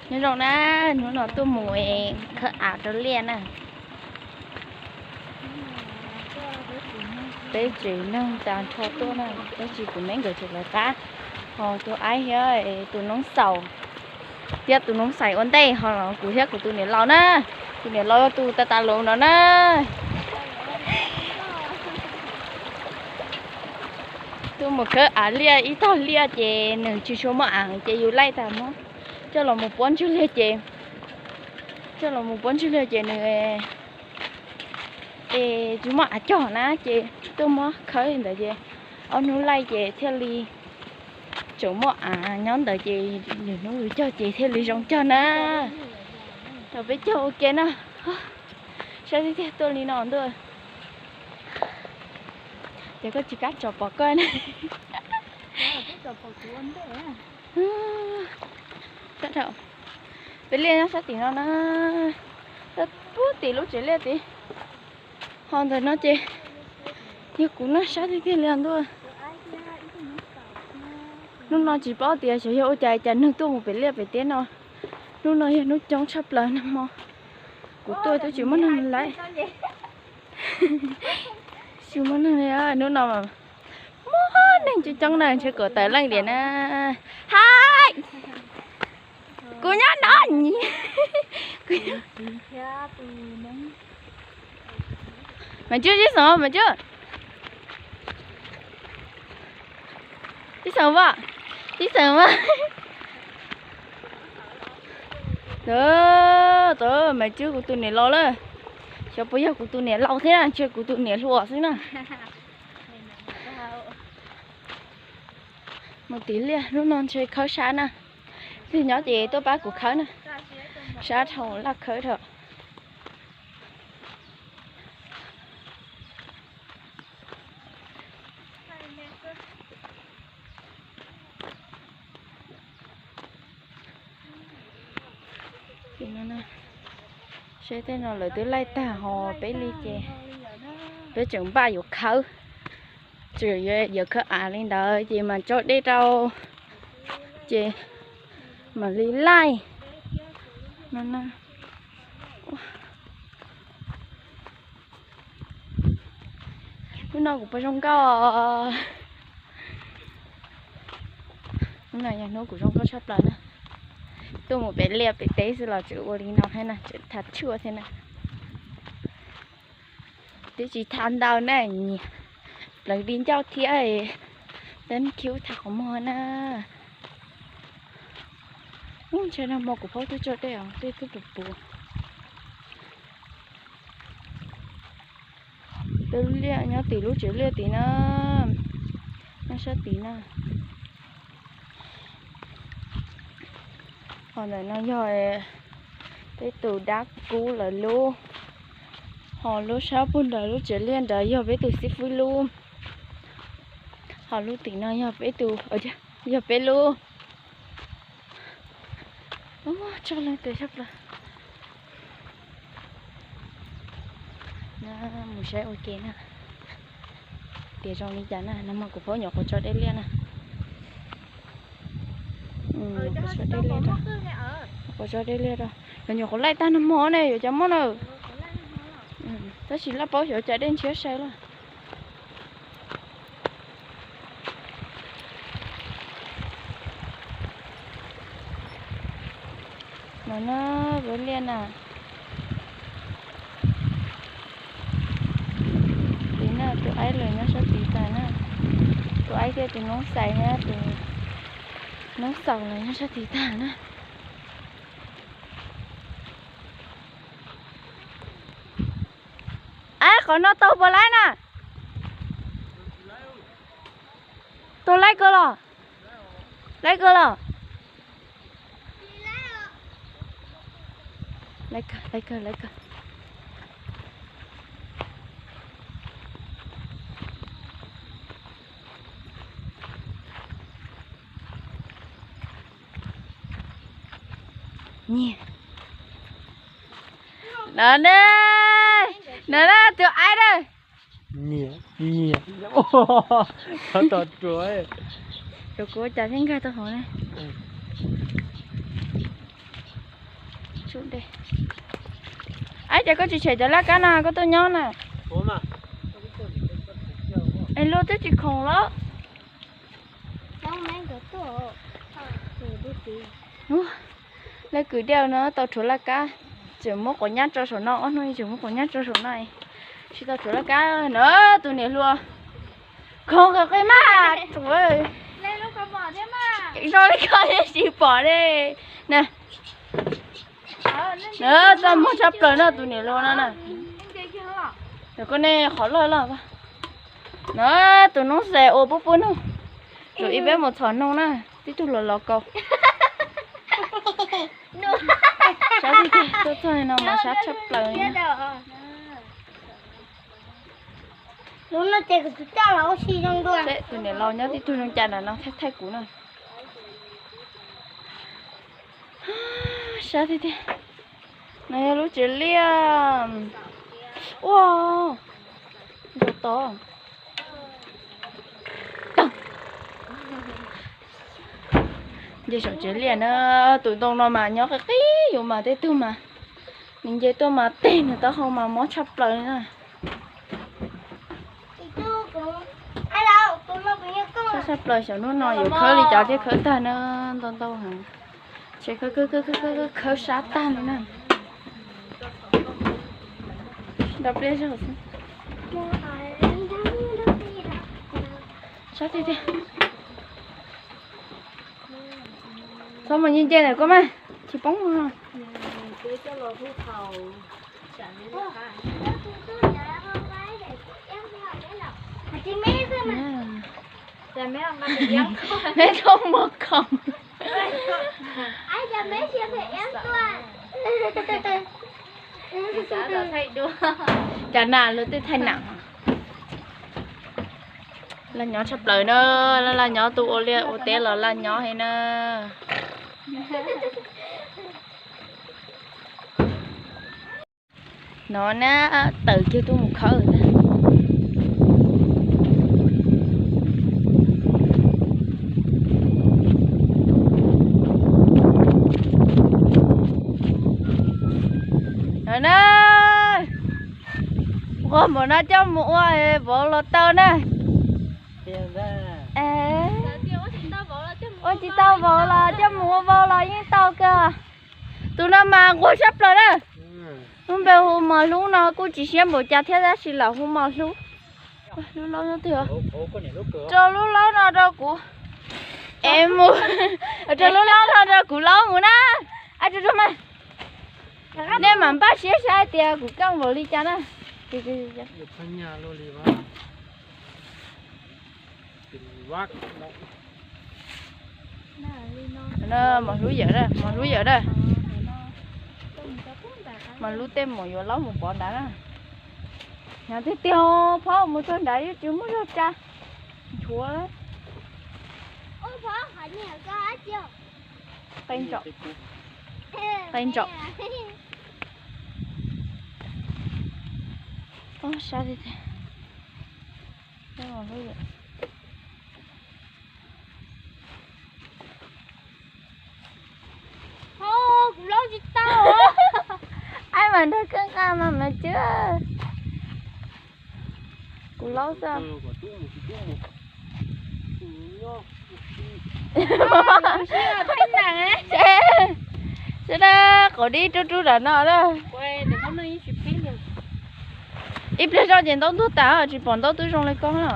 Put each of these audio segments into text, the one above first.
Nyob zoo na, hnub no tuaj mus khawb av rau liaj na. Peb tsev neeg tag nrho tuaj na, tab sis kuv me nkawd tseem lawv qab, ho tus aib thiab tus noob xaus thiab tus noob xais ua ntej, ho kuv thiab kuv tus niam laus na. Tus niam laus yog tus tas tas los no na. Tuaj mus khawb av liaj, ib tog liaj ces nws tsis tshua muaj av ces yus laij tas muab coj los mus puab ntswg liaj ces, coj los mus puab ntswg liaj ces nws es tsis muaj av cog na ces tuaj muab khawb li ntawd ces ob hnub laij ces thiaj li tseem muaj av nyob ntawd ces lwm hnub yus cog ces thiaj li zoo cog na. Rau peb cog ua ke na. Saib tiag tiag tuaj li no ntuj. Ces koj tsis kam tsom pom koj na. Peb liaj nyob sab tim no na, pub tim lub tsev liaj tid. Ho ntawm no ces yog kuv noj sab tiag tiag li ntuj. Hnub no tsis paub tias xyov yog ua cas cas neeg tuaj mus pem liaj pem teb no. Hnub no yog hnub coob tshaj plaws nag hmo. Kuv tuaj twb tsis muaj neeg lawm. Tsis muaj neeg li, hnub no mas muaj neeg coob coob na, ntshe kom tawm leej diam na. Hais, kuv nyob no nyi. Mas Tswb, Tsib Xeem, Mas Tswb. Tsib Xeem, Tsib Xeem. Tod, tod, Mas Tswb kuv tus niam laus lawm. Xyov puas yog kuv tus niam laus thiab, ntshe kuv tus niam hluas xwb na. Mus tim liaj, hnub no ntshe khawb sab na. Leej nyob ces tuaj pab kuv khawb na. Sab dhau laj khawb dhau. Seb tej no lawv twb laij tag ho peb li ces peb tseem npaj yuav khawb, tseem yuav khawb av li ntawd ces mas tso dej rau ces mam li laij no na. Hnub no kuv puas zoo nkauj? Hnub no yog hnub kuv zoo nkauj tshaj plaws na. Tuaj mus pem liaj pem teb xwb los tseem ua li no thiab na, tseem thav tshuaj thiab na. Twb tsis thav ntau na, nyias pleev di ncauj thiab, peb khiv thav qhov muag na. Ub, ntshe nag hmo kuv phaub twb tso dej os, dej twb puv puv. Peb liaj nyob tim lub tsev liaj tid na, nyob sab tid na. Ho ntawm no yog peb tus dab kub lawv lub, ho lub sab pug nrad lub tsev liaj nrad yog peb tus xib fwb lub, ho lub tim no yog peb tus, yog peb lub. Ub, tso leej twg sab plaws. Mus saib ua ke na, tias zoo li cas na. Nag hmo kuv phaub nyuam qhuav tso dej liaj na. Qhuav tso dej liaj rau, nyuam qhuav laij tag nag hmo ne, yuav cov mob na. Tab sis laj paub xyov cas dej ntshiab sai lawm. No na, peb liaj na. Tid na, tus aib lawv nyob sab tid tag na. Tus aib thiab tus noob xais na, tus noob xaus lawv nyob sab tid tag na. Aib, qhov no taug puas laib na? Taug laib kawg los? Laib kawg los? Laib kawg, laib kawg, laib kawg. Nyiam. No ne, no ne, tus aib na. Nyiam, nyiam. Txhob tos ruam. Rau kuv ua cas thiaj nkag tau hauv ne. Ab, cas koj tsis tshem cov laj kab no koj tuaj nyob na? Es luag twb tsis khoom los. Ua, laj kws diaj no tau rhuav laj kab, tseem muab quav nyab tso saum no, ob hnub tseem muab quav nyab tso saum no, tsis tau rhuav laj kab na tus niam hluas. Khoom qis qis mas, zoo li koj tsis pom li na. Txaj muag tshaj plaws no tus niam hluas no na. Koj nej qhov loj loj na, tus noob xes ua pub pub nug, tsum ib peb mus txhom noog na, tib tug los los kaus. Sab tiag tiag, tuaj txog no mas sab tshaj plaws li. Seb tus niam laus nyob tib tug zoo cas na no thaij thaij kuv na. Sab tiag tiag. No yog lub tsev liaj. Ua, nrog tod. Nce saum tsev liaj na, tus ntoo no mas nyob qis qis yuav mas tej tug mas nws nce tuaj mas teg nws taub hau mas mob tshaj plaws li na. Sab tshaj plaws, xyov hnub no yuav khawb li cas thiaj khawb tag na, ntau ntau heev. Ces khawb khawb khawb khawb khawb sab tag li na. Nrog pliaj zog xwb. Sab tiag tiag. Txhob mus nce nce ntawm koj mas tsis poob. Neb txhob muag khoom. Cas na luag tej thaij nam. Laj nyob tshaj plaws na, laj laj nyob, tus ua liaj ua teb los laj nyob heev na. No na, tawm kiag tuaj mus khawb ntag. No na, nquag npaum no coj mus ua vauv los tau na. Ua tsis tau vauv los coj mus ua vauv los yeej tau kawg. Tus no mas nquag tshaj plaws na. Lub npe hu Mos Hlub no kuj tsis siab npaum cas thiab tab sis lam hu Mos Hlub. Lub laub nyob twg? Rau lub laub no rau kuv. Es mus rau lub laub no rau kuv laub mus na. Ab, rau rau mas. Nej mam npaj siab saib tias kuv keej npaum li cas na. Mos Hlub yawm na, Mos Hlub yawm na. Mos Hlub tej mus yuav laub mus pov nrad na. Hnyav tiag tiag, phauj mus txog nrad yuav tsis muaj zog tsa. Nchuav. Qe ntsaum. Qe ntsaum. Sab tiag tiag. Kuv laub tsis tau. Ab, mas nrog koj nqa mas mas tsw. Kuv laub xwb. Sawv daws qaum dib rub rub nram no na. Ib pliag zoj ces ntaub ntuag tas tsis pom ntaub twb zoo li koj na.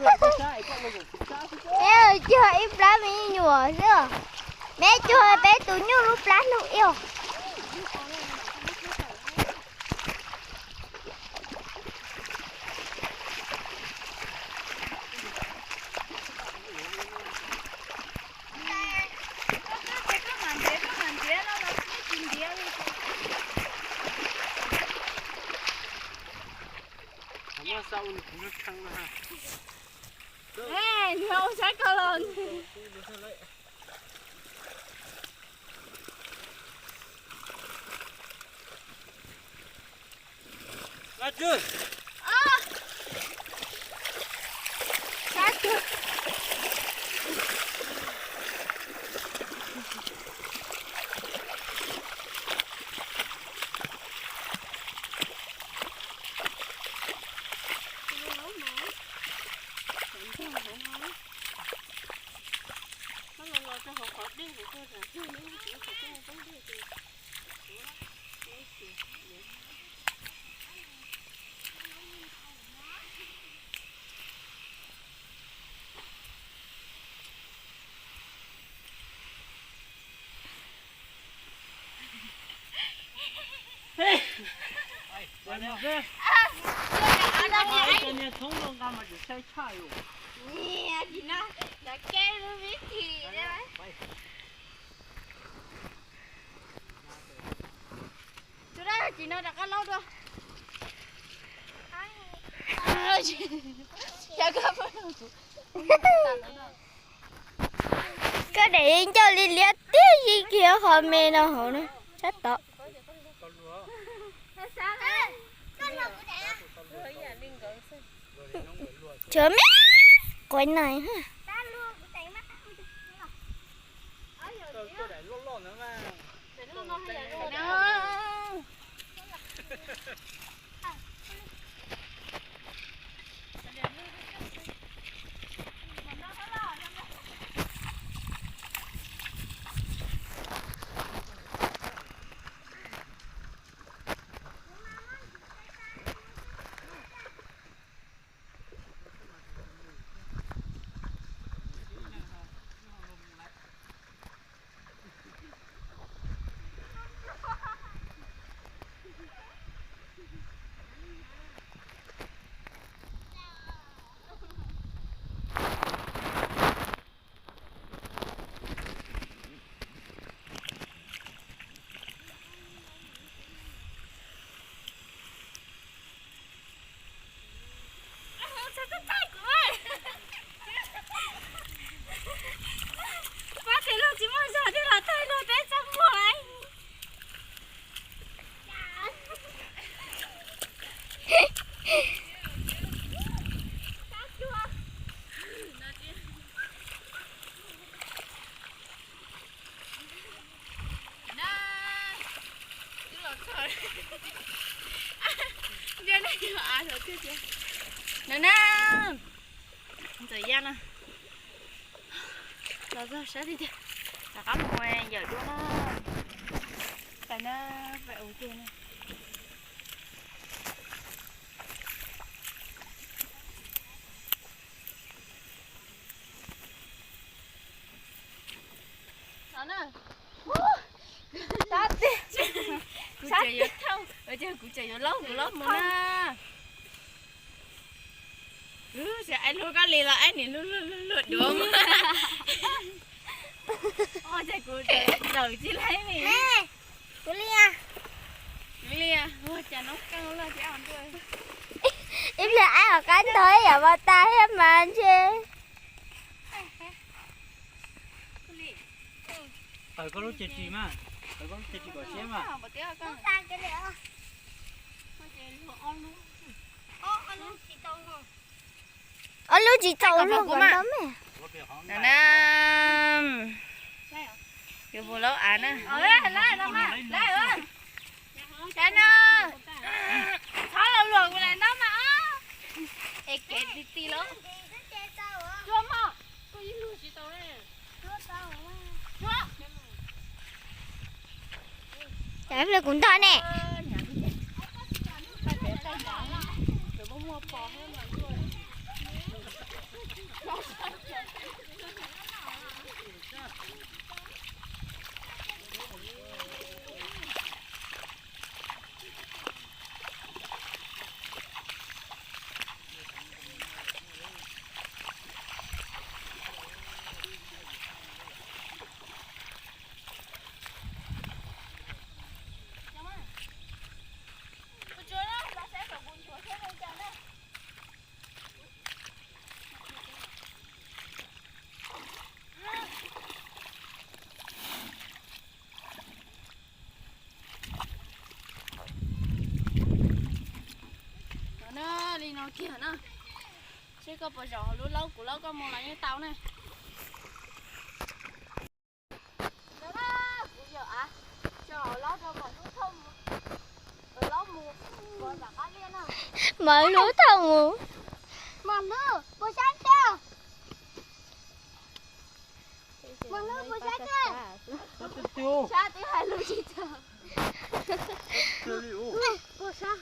Peb cuag ib plab me nyuam xwb. Peb cuag peb tus nyuj lub plab hnub ib. Cov niag thoob luaj nqa mas tseem sai tshaj yus. Tus dab tsis no rov qab laub dua. Koj daim ncauj li liab tiag, yig kiag qhov me no hauv na, sab tod. Tshuav me quav nais. Pab tes luag tsis muaj zog thiab los tag luag peb txaj muag lawm. Na, ntxawm ya na, los txog sab tiag tiag, rov qab mus yawm dua na, pais na, pais ua ke na. Kuv tseem yuav thauj, kuv tseem yuav laub kuv laub mus na. Ub, aib luag koj li los aib nim luag luag luag duav mus. Kuv li, kuv li, ua cas noob qeej luaj thiab. Ib pliag aib hauv qab ntog ib yam npau tas thiab mas ntshe. Tawm koj lub ceg ris mas, tawm koj lub ceg ris kom siab mas. Ob lub tsis txaus luag kom ntau me. Yuav mus laub av na. Txhob los luam kuv lawm no mas. Es kev ti ti los. Cas ib pliag kuv ntog ne. Kiag na, seb koj puas zaum hauv lub laub kuv laub koj mus los yeej tau na. Kuv yawm av tso hauv laub rau kom hlub thauj mus, laub mus, kuv rov qab liaj na. Mas hlub thauj mus. Mas hlub puas sab tso. Mas hlub puas sab tso. Sab twb hais lus tsis txog. Puas sab.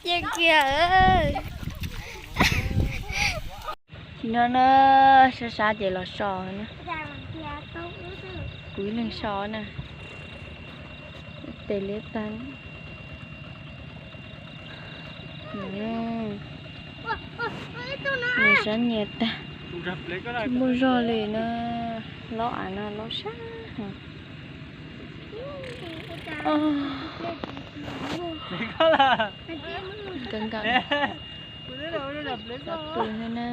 Yeej kiag. Tsis no na, sab sab ces los so na. Kuv ib leeg so na. Tes liab tag. Nws sab nyias tag. Tsis muaj zog li na. Laub av no laub sab heev. Nkees nkees. Xav pw thiab na.